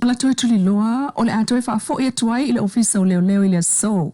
Tala toe tuliloa, o le a toe faafo'i atu ai i le Ofisa o Leoleo i le aso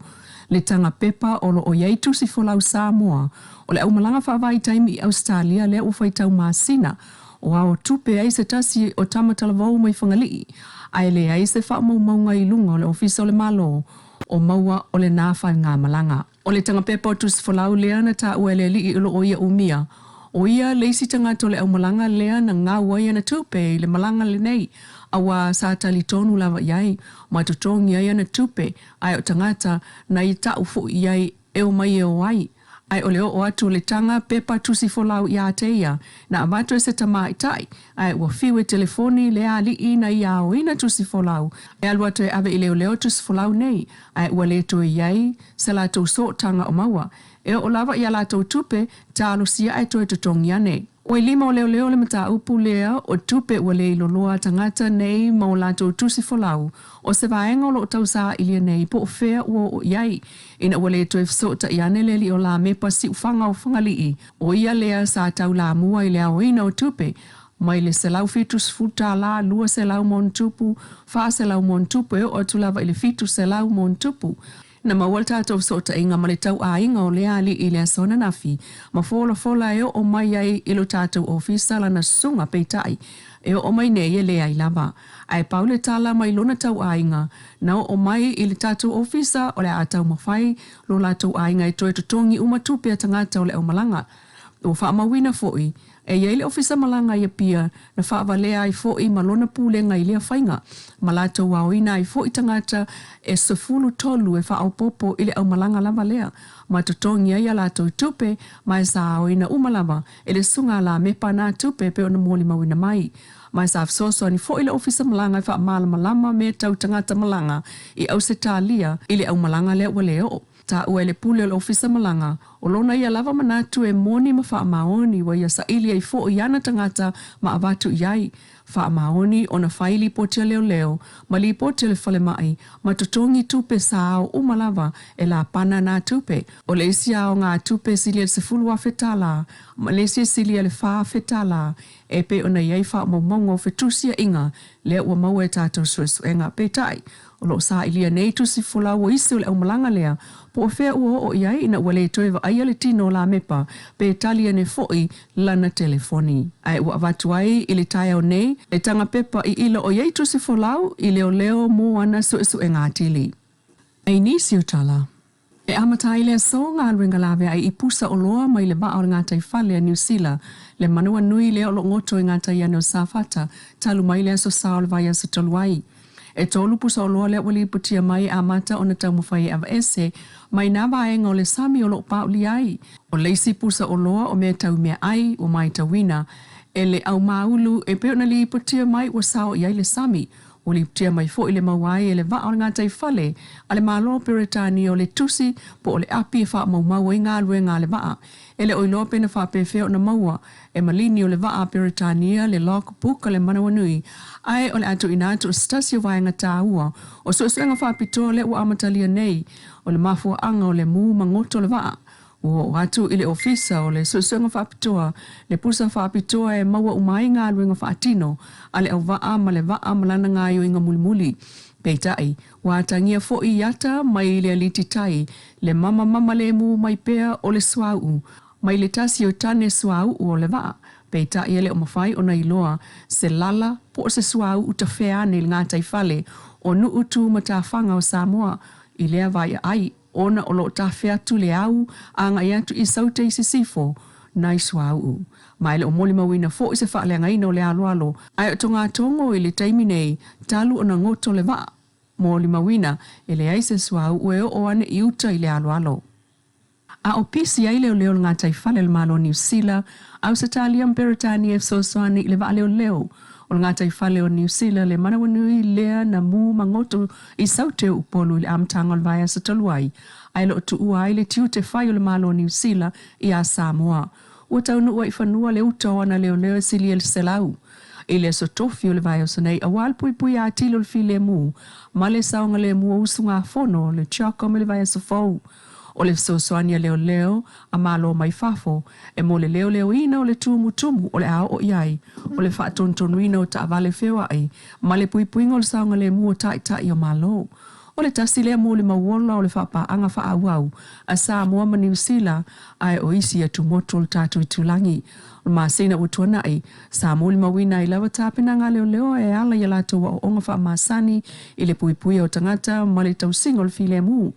le taga pepa o lo o i ai tusi folau Samoa o le aumalaga faavaitaimi i Ausetalia lea ua faitau masina o ao tupe ai se tasi o tama talavou mai Fagalii ae leai se faamaumauga i luga o le Ofisa o le Malo o maua o lena faigamalaga. O le taga pepa o tusi folau lea na taua e le alii o lo o ia umia, o ia le isi tagata o le aumalaga lea na gau ai ana tupe i le malaga lenei, auā sa talitonu lava i ai ma totogi ai ana tupe, ae o tagata na ia ta'u foi i ai e omai e o ai. Ae o le oo atu o le taga pepa tusi folau ia te ia, na avatu e se tamaitai, ae ua fiu e telefoni lea alii na ia aoina tusi folau e alu atu e ave i leoleo tusi folau nei, ae ua le toe i ai se latou sootaga o maua. E oo lava i a latou tupe, talosia ae toe totogi ane. Ua i lima o leoleo le mataupu lea o tupe ua le iloloa a tagata nei ma o latou tusi folau, o se vaega o lo o tausaailia nei po o fea ua oo i ai, ina ua le toe fesootai ane le alii o Lamepa Siufaga o Fagalii, o ia lea sa taulamua i le aoina o tupe mai le $170, $200+, $400+ e oo atu lava i le $700+. Na maua le tatou fesootaiga ma le tauaiga o lea alii i le aso ananafi, ma folafola e oo mai ai i lo tatou ofisa lana susuga, peitai, e oo mai nei e leai lava. Ae pau le tala mai lona tauaiga, na oo mai i le tatou ofisa o le a taumafai lo latou aiga e toe totogi uma tupe a tagata o le aumalaga. Ua faamauina foi, e i ai le Ofisa Malaga i Apia na faavalea ai foi ma lona pulega i lea faiga, ma latou aoina ai foi tagata e 13 e faaopoopo i le aumalaga lava lea, ma totogi ai a latou tupe, ma e sa aoina uma lava e le Susuga a Lamepa na tupe e pei ona molimauina mai. Ma e sa fesoasoani foi le Ofisa Malaga e faamalamalama mea tau tagata malaga i Ausetalia i le aumalaga lea ua le oo. Taua e le pule o le Ofisa Malaga, o lona ia lava manatu e moni ma faamaoni ua ia saili ai foi i ana tagata ma avatu i ai faamaoni ona fai lipoti a leoleo ma lipoti a le falemai ma totogi tupe sa ao uma lava e lapana nā tupe. O le isi aoga tupe e silia i le $10,000 ma le isi e silia i le $4,000 e pei ona i ai faamaumauga o fetusiaiga lea ua maua e tatou suesuega. Peitai, o lo o sailia nei tusi folau o isi o le aumalaga lea, po o fea ua oo i ai ina ua le toe vaaia le tino o Lamepa pe tali ane foi lana telefoni. Ae ua avatu ai i le taeao nei le taga pepa i ila o i ai tusi folau i leoleo mo ana suesuega atili. I nisi o tala, e amata ai le aso galuega laveai i pusa oloa mai le vaa o le gataifale a Niu Sila, le manawanui lea o lo o goto i gatai ane o Safata talu mai le aso Sa o le vaiaso talu ai. E tolu pusa oloa lea ua lipotia mai e amata ona taumafai e aveese mai nā vaega o le sami o lo o paolia ai. O le isi pusa oloa o mea tau meaai ua maitauina e le aumāulu e pei ona lipotia mai ua sao i ai le sami. Ua lipotia mai foi le maua ai e le vaa o le gataifale a le Malo o Peretania o le tusi po o le api e faamaumau ai galuega a le vaa. E le o iloa pe na faapefea ona maua e malini o le vaa a Peretania le log book a le manawanui, ae o le a tuuina atu o se tasi o vaega taua o suesuega faapitoa lea ua amatalia nei o le mafuaaga o le mu magoto o le vaa. Ua oo atu i le Ofisa o le Suesuega Faapitoa le pusa faapitoa e maua uma ai galuega faatino a le auvaa ma le vaa ma lana gaoioiga mulimuli. Peitai, ua atagia foi i ata mai le aliti tai le mamamama lemu mai pea o le suauu mai le tasi o tane suauu o le vaa, peitai e le o mafai ona iloa se lala po o se suauu tafea ane i le gataifale o Nuu Tu Matafaga o Samoa i lea vaiaai ona o lo o tafe atu le au agai atu i Saute i Sisifo nai suauu. Ma e le o molimauina foi se faaleagaina o le aloalo ae o togatogo i le taimi nei talu ona goto le vaa. Molimauina, e leai se suauu e oo ane i uta i le aloalo. A o pisi ai leoleo o le gataifale o le Malo o Niu Sila, Ausetalia ma Peretania e fesoasoani i le vaa leoleo o le gataifale o Niu Sila le manawanui lea na mu magoto i Saute o Upolu i le amataga o le vaiaso talu ai, ae le o tuua ai le tiute fai o le Malo o Niu Sila iā Samoa. Ua taunuu ai i fanua le uta o ana leoleo e silia i le 100 i le aso tofi o le vaiaso nei aua le puipuia atili o le filemu ma le saogalemu o usugafono o le CHOGM i le vaiaso fou. O le fesoasoani a leoleo a Malo mai fafo e mo le leoleoina o le tumutumu o le a oo i ai o le faatonutonuina o taavale feoai ma le puipuiga o le saogalemu o Taitai o Malo. O le tasi lea molimau ola o le faapaaga faaauau a Samoa ma Niu Sila ae o isi atumotu o le tatou itulagi. O le masina ua tuanai, sa molimauina ai lava tapenaga a leoleo e ala i a latou aoaoga faamasani i le puipuia o tagata ma le tausiga o le filemu,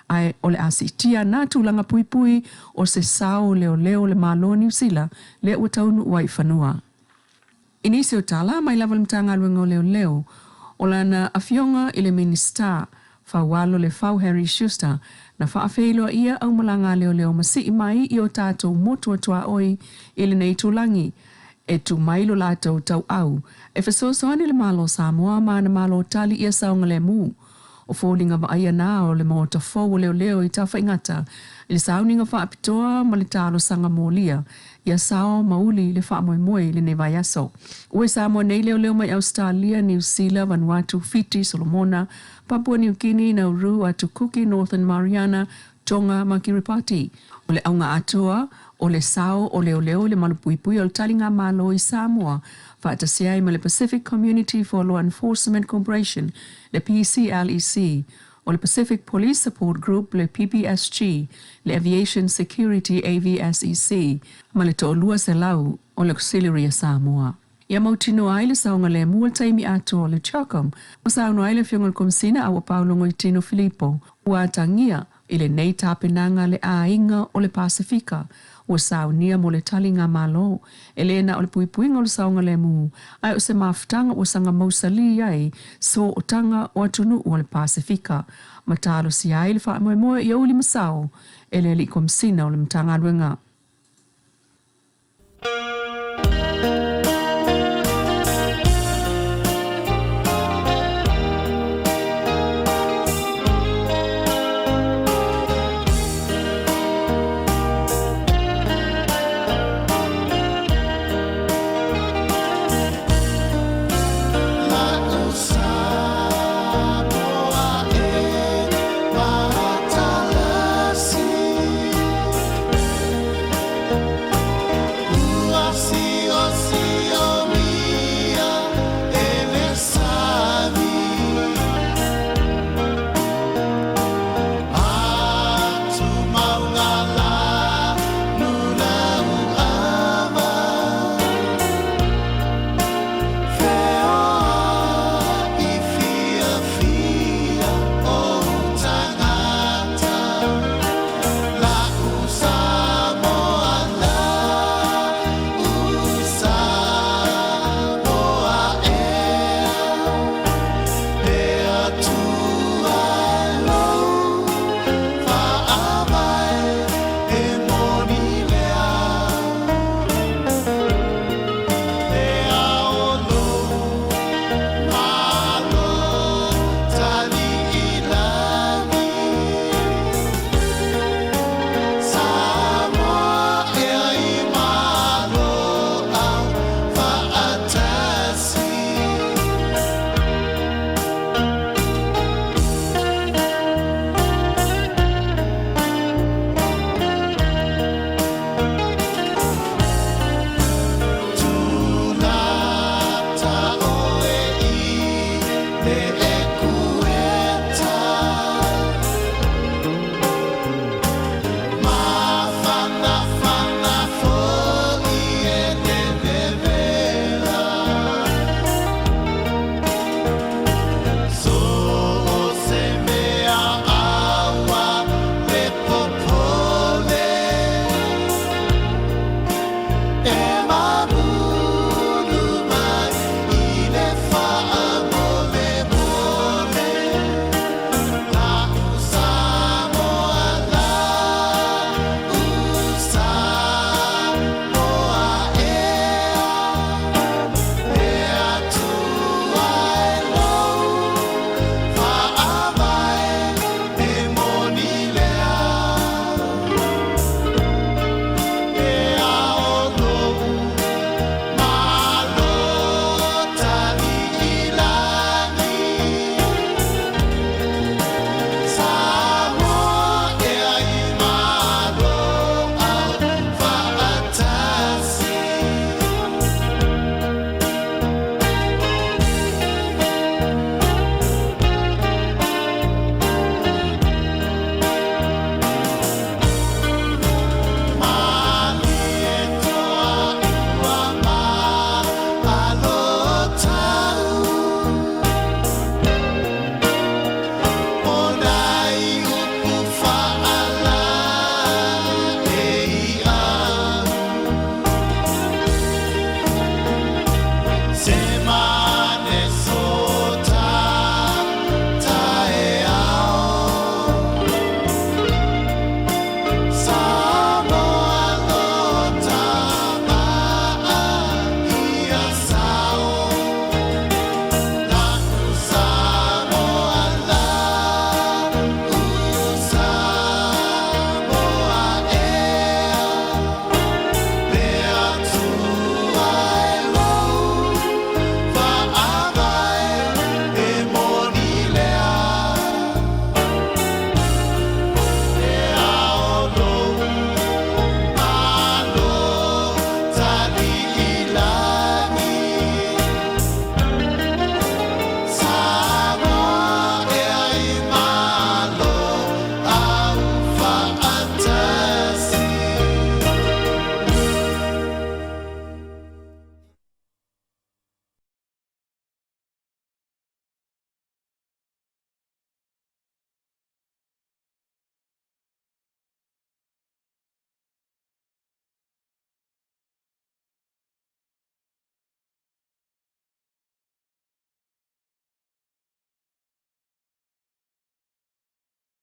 ae o le a siitia na tulaga puipui o se sao o leoleo o le Malo o Niu Sila lea ua taunuu ai i fanua. I nisi o tala mai lava i le Matagaluega o Leoleo, o lana Afioga i le Minisita, Faualo Lefau Harry Schuster, na faafeiloaia aumalaga a leoleo masii mai i o tatou motu a tuaoi i lenei itulagi, e tu mai lo latou tauau e fesoasoani i le Malo o Samoa ma ana malo tali ia saogalemu. O foliga vaaia na o le Maota fou o Leoleo i Tafaigata i le sauniga faapitoa ma le talosaga molia ia sao ma uli le faamoemoe i lenei vaiaso. Ua i Samoa nei leoleo mai Ausetalia, Niu Sila, Vanuatu, Fiti, Solomona, Papua Niu Kini, Nauru, Atu Kuki, Northern Mariana, Tonga ma Kiripati. O le auga atoa o le sao o leoleo i le malupuipuia o le taligamalo i Samoa faatasi ai ma le Pacific Community for Law Enforcement Cooperation, le PCLEC, o le Pacific Police Support Group, le PPSG, le Aviation Security, AVSEC, ma le 200 o le Auxiliary a Samoa. Ia mautinoa ai le saogalemu o le taimi atoa o le CHOGM, ua saunoa ai le Afioga i le Komesina Auapaau Logoitino Filipo, ua atagia i lenei tapenaga le aiga o le Pasefika ua saunia mo le taligamalo, e le na o le puipuiga o le saogalemu, ae o se mafutaga ua saga mausali ai sootaga o atunuu o le Pasefika, ma talosia ai le faamoemoe ia uli ma sao e le Alii Komesina o le Matagaluega.